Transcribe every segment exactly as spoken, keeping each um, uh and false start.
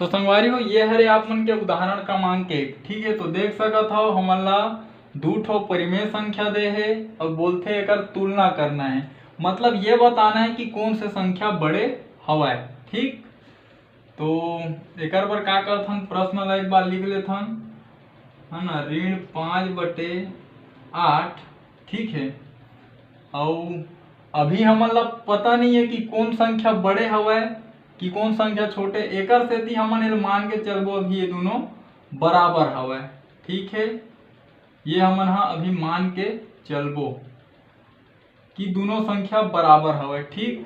तो संगवारी हो, ये हरे आप मन के उदाहरण क्रमांक एक। ठीक है, तो देख सकत हव, हमन ला दू ठो परिमेय संख्या दे हे और बोलथे एकर तुलना करना है। मतलब ये बताना है कि कौन से संख्या बड़े हवय। ठीक, तो एकर बर का करथन, प्रश्न ला एक बार लिख लेथन, है ना, ऋण पाँच बटे आठ। ठीक है, अउ अभी हमन ला पता नहीं है कि कौन संख्या बड़े हवय कि कौन संख्या छोटे, एकर सेती हमन एला मान के चलबो, अभी ये दोनों बराबर हवय। ठीक है, ये हमन हा अभी मान के चलबो कि दोनों संख्या बराबर हवय। ठीक,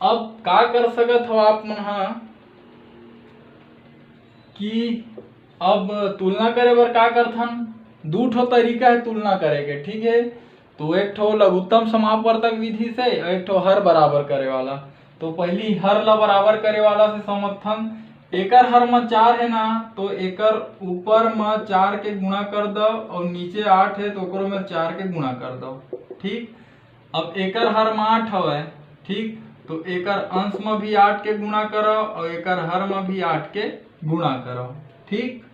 अब का कर सकत हो आप मन हा कि अब तुलना करे बर का करथन, दू ठो तरीका है तुलना करे के। ठीक है, तो एक ठो लघुत्तम समापवर्तक विधि से, एक ठो हर बराबर करे वाला। तो पहली हर ला बराबर करे वाला से समझथन। एकर हर म चार है ना, तो एकर ऊपर म चार के गुणा कर दव और नीचे आठ है, तो ओकरो में चार के गुणा कर दव। ठीक, अब एकर हर म आठ हवय। ठीक, तो एकर अंश म भी आठ के गुणा करव और एकर हर म भी आठ के गुणा करव। ठीक,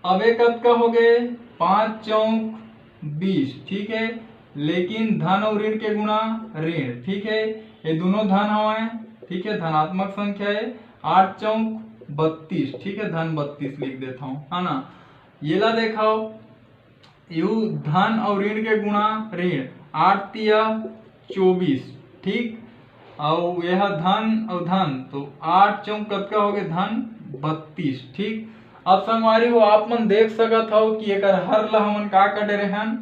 अब ये कतका हो गए, पाँच चौक बीस। ठीक है, लेकिन धन और ऋण के गुणा ऋण। ठीक है, ये दोनों धन हवय। ठीक है, धनात्मक संख्या है। आठ चौक बत्तीस। ठीक है, धन बत्तीस लिख देता हूँ, है ना। ये ला देखाओ, यू धन और ऋण के गुणा ऋण, आठ तिया चौबीस। ठीक, और यह धन और धन, तो आठ चौक कतका हो गए, धन बत्तीस। ठीक, अब संगवारी हो, आप मन देख सकत हो कि एकर हर ला हमन का कर डरे हन,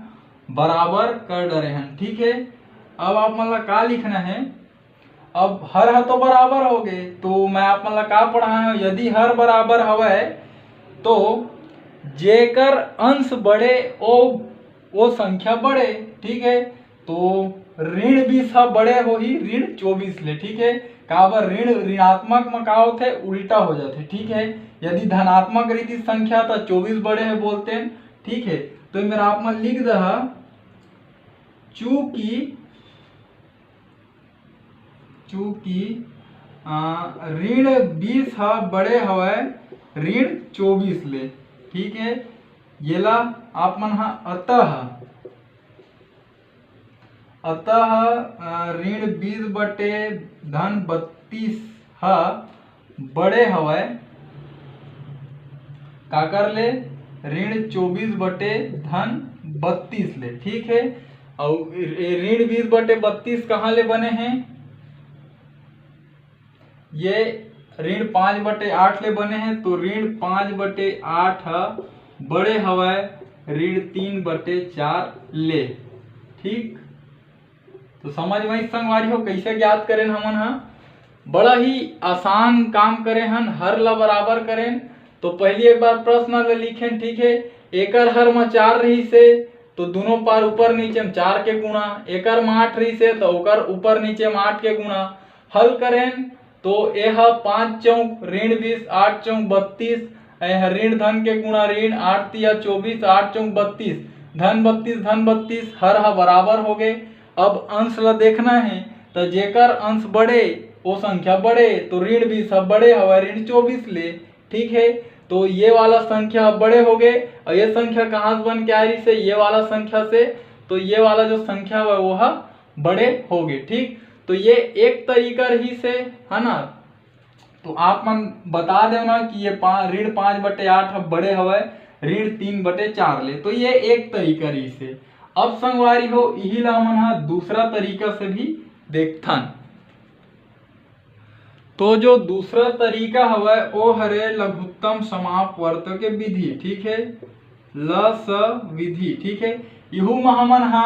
बराबर कर डरे हन। ठीक है, अब आप मन ला का लिखना है, अब हर ह तो बराबर हो गए, तो मैं आप मन ला का पढ़ाए हूँ, यदि हर बराबर हवय तो जेकर अंश बड़े, ओ वो संख्या बड़े। ठीक है, तो ऋण बीस ह बड़े होही ऋण चौबीस ले। ठीक है, काबर ऋण ऋणात्मक म का होथे, उल्टा हो जाथे। ठीक है, यदि धनात्मक रहितिस संख्या तो चौबीस बड़े है बोलते हैं। ठीक है, तो ये मेरा आप मन लिख दहा, चूंकि चूंकि ऋण बीस ह बड़े हवय ऋण चौबीस ले। ठीक है, येला आप मन ह अतः अतः ऋण बीस बटे धन बत्तीस ह बड़े हवय काकर ले, ऋण चौबीस बटे धन बत्तीस ले। ठीक है, और ऋण बीस बटे बत्तीस कहाँ ले बने हैं? ये ऋण पाँच बटे आठ ले बने हैं, तो ऋण पाँच बटे आठ ह बड़े हवय ऋण तीन बटे चार ले। ठीक, तो समझ में संगवारी हो कैसे ज्ञात करें हमन ह? बड़ा ही आसान काम करे हन, हर ला बराबर करें। तो पहली एक बार प्रश्न ल लिखें। ठीक है, एकर हर म चार रही से तो दोनों पार ऊपर नीचे में चार के गुणा, एकर म आठ रही से तो ओकर ऊपर नीचे में आठ के गुणा। हल करें तो यह पाँच चौक ऋण बीस, आठ चौक बत्तीस, यह ऋण धन के गुणा ऋण, आठ तिया चौबीस, आठ चौक बत्तीस, धन बत्तीस धन बत्तीस, हर ह बराबर हो गए। अब अंश ल देखना है, तो जेकर अंश बड़े वो संख्या बड़े, तो ऋण बीस ह बड़े हवय ऋण चौबीस ले। ठीक है, तो ये वाला संख्या बड़े हो गए और ये संख्या कहाँ से बन के आ रही से, ये वाला संख्या से। तो ये वाला जो संख्या हुआ वो ह बड़े हो गए। ठीक, तो ये एक तरीका रही से, है ना। तो आप मन बता देव ना कि ये पा- ऋण पाँच बटे आठ ह बड़े हवय ऋण तीन बटे चार ले, तो ये एक तरीका रही से। अब संगवारी हो, यही ला हमन ह दूसरा तरीका से भी देखथन। तो जो दूसरा तरीका हवय वो हरे लघुत्तम समापवर्त के विधि। ठीक है, ल स विधि। ठीक है, इहू म हमन हा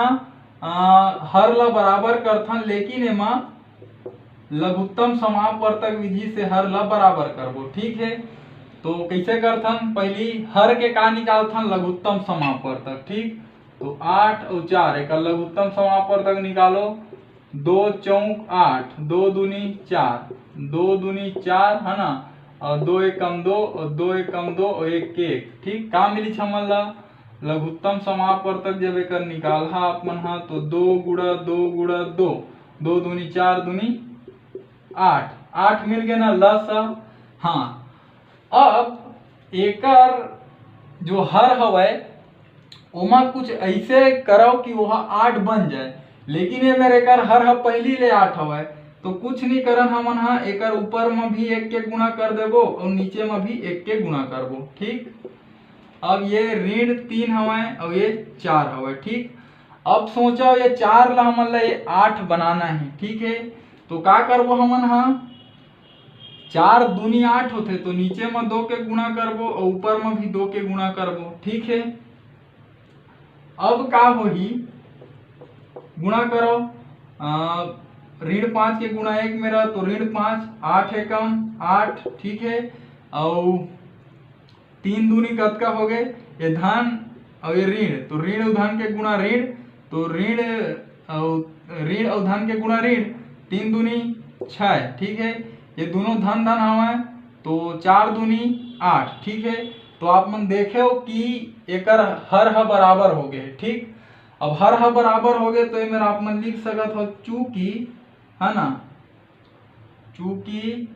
हर ला बराबर करथन, लेकिन एमा लघुत्तम समापवर्तक विधि से हर ला बराबर करबो। ठीक है, तो कैसे करथन, पहली हर के का निकालथन, लघुत्तम समापवर्तक। ठीक, तो आठ और चार एक लघुत्तम समापवर्तक निकालो, दो चौक आठ, दो दूनी चार, दो दूनी चार, है ना, और दो एकम दो और दो एकम दो और एक के एक। ठीक, का मिली हमन ला, लघुत्तम समापवर्तक जब एक निकालहा आप मन हा तो दो गुणा दो गुणा दो, दो दूनी चार दूनी आठ, आठ मिल गए ना, ल स हाँ, अब एकर जो हर हवय, ओमा कुछ ऐसे करव कि ओहा आठ बन जाए, लेकिन ये मेर एकर हर ह पहिली ले आठ हवय, तो कुछ नहीं करन, हमन ह एकर ऊपर म भी एक के गुणा कर देबो और नीचे म भी एक के गुणा करबो। ठीक, अब ये ऋण तीन हवय और ये चार हवय। ठीक, अब सोचो, ये चार ला हमन ला ये आठ बनाना है। ठीक है, तो का करबो हमन ह? चार दूनी आठ होथे, तो नीचे म दो के गुणा करबो और ऊपर म भी दो के गुणा करबो। ठीक है, अब का होही, गुणा करो, अ, ऋण पाँच के गुणा एक मेरा, तो ऋण पाँच, आठ एकम आठ। ठीक है, और तीन दूनी कतका हो गए, ये धन और ये ऋण, तो ऋण और धन के गुणा ऋण, तो ऋण और ऋण और धन के गुणा ऋण, तीन दूनी छः। ठीक है, ये दोनों धन धन आवे, तो चार दूनी आठ। ठीक है, तो आप मन देखे हो कि एकर हर ह बराबर हो गए। ठीक, अब हर ह बराबर हो गए, तो एमेर आप मन लिख सकत हो चूंकि, है ना, चूंकि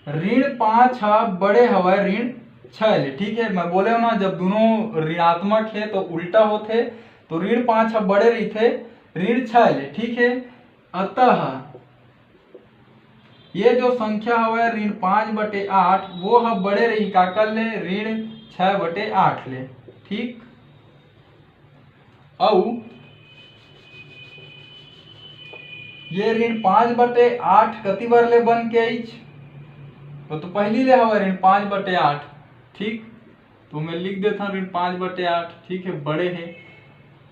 ऋण पाँच ह बड़े हवय ऋण छः ले। ठीक है, मैं बोले हूँ ना, जब दोनों ऋणात्मक है तो उल्टा होथे, तो ऋण पाँच ह बड़े रहिथे ऋण छः ले। ठीक है, अतः ये जो संख्या हवय ऋण पाँच बटे आठ, वो ह बड़े रही काकर ले, ऋण छः बटे आठ ले। ठीक, अउ ये ऋण पाँच बटे आठ कति बर ले बन के आइच? वो तो पहिली ले हवय ऋण पाँच बटे आठ। ठीक, तो मैं लिख देथन ऋण पाँच बटे आठ। ठीक है, बड़े है।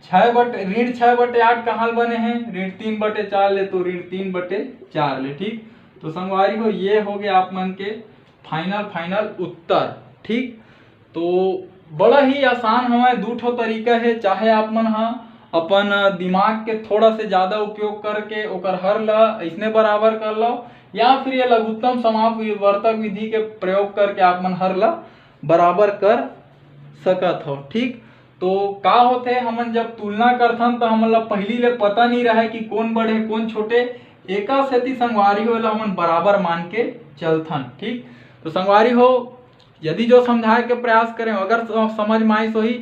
छः बटे, ऋण छः बटे आठ कहाँ ले बने हैं? ऋण तीन बटे चार ले, तो ऋण तीन बटे चार ले। ठीक, तो संगवारी हो, ये हो गया आप मन के फाइनल फाइनल उत्तर। ठीक, तो बड़ा ही आसान हवय, दू ठो तरीका है। चाहे आप मन ह अपन दिमाग के थोड़ा से ज्यादा उपयोग करके ओकर हर ला ऐसने बराबर कर लो, या फिर ये लघुत्तम समापवर्तक विधि के प्रयोग करके आप मन हर ला बराबर कर सकत हो। ठीक, तो का होथे, हमन जब तुलना करथन तो हमन ला पहिली ले पता नहीं रहे कि कौन बड़े कौन छोटे, एका सेती संगवारी हो एला हमन बराबर मान के चलथन। ठीक, तो संगवारी हो, यदि जो समझाए के प्रयास करें, अगर स-, समझ में आइस होही,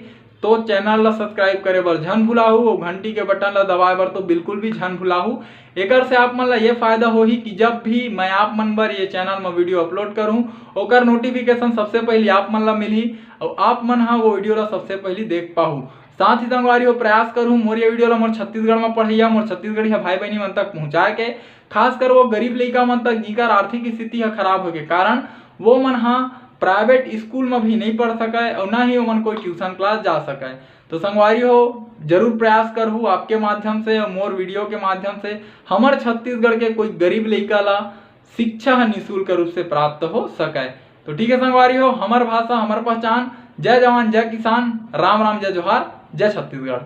तो चैनल ला सब्सक्राइब करे बर झन भुलाहू और घंटी के बटन ला दबाए बर तो बिल्कुल भी झन भुलाहू। एकर से आप मन ला ये फायदा होही कि जब भी मैं आप मन बर ये चैनल में वीडियो अपलोड करूँ, ओकर नोटिफिकेशन सबसे पहले आप मन ला मिलही और आप मन हा वो वीडियो ला सबसे पहले देख पाहू। साथ ही संगवारी हो, प्रयास करूँ मोर ये वीडियो ला मोर छत्तीसगढ़ में पढ़ैया, मोर छत्तीसगढ़िया भाई बहनी मन तक पहुँचाए के, खासकर वो गरीब लइका मन तक जिकर आर्थिक स्थिति ह खराब होके कारण वो मन हा प्राइवेट स्कूल में भी नहीं पढ़ सकय और ना ही ओमन कोई ट्यूशन क्लास जा सकय। तो संगवारी हो, जरूर प्रयास करहू आपके माध्यम से और मोर वीडियो के माध्यम से हमर छत्तीसगढ़ के कोई गरीब लइका ला शिक्षा ह निशुल्क रूप से प्राप्त हो सकय। तो ठीक है संगवारी हो, हमर भाषा हमर पहचान। जय जवान, जय किसान, राम राम, जय जोहार, जय छत्तीसगढ़।